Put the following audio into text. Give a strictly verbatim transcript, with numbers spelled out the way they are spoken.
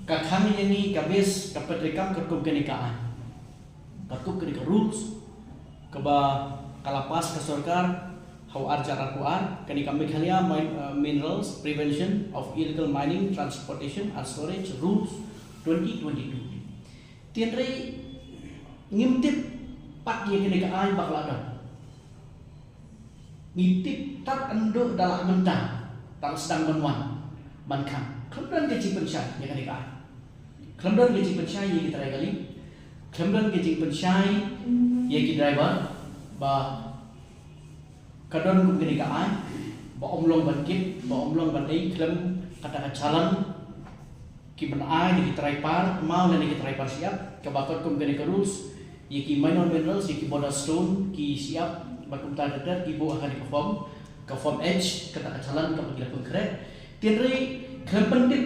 Ka khang ïa ngi ka base, ka pyntrei kam katkum kane ka aiñ, katkum kane ka rules kaba ka la pass ka sorkar ha u ar hajar arphew ar, kane ka Meghalaya Min- uh, Minerals Prevention of Illegal Mining, Transportation and Storage Rules twenty twenty-two. Hynrei ngim tip pat ïa kane ka aiñ ba ka la don. Ngi tip tad haduh da la mynta, da la sdang ban wan ban khang. Khlem don ka jingpynshai ïa kane ka aiñ. Khlem don ka jingpynshai ïa ki trai kali. Khlem don ka jingpynshai ïa ki driver ba ka don kum kane ka aiñ ba ym long ban kit, ba ym long ban ei, khlem kata ka challan ki ban ai da ki trai par maw lane ki trai par shyiap, kaba katkum kane ka rules ïa ki minor minerals, ïa ki border stone, ki shyiap bad kumta ter ter, ki buh ha kane ka form, ka form H, kata ka challan kaba ki la pynkhreh. Hynrei khlem pyntip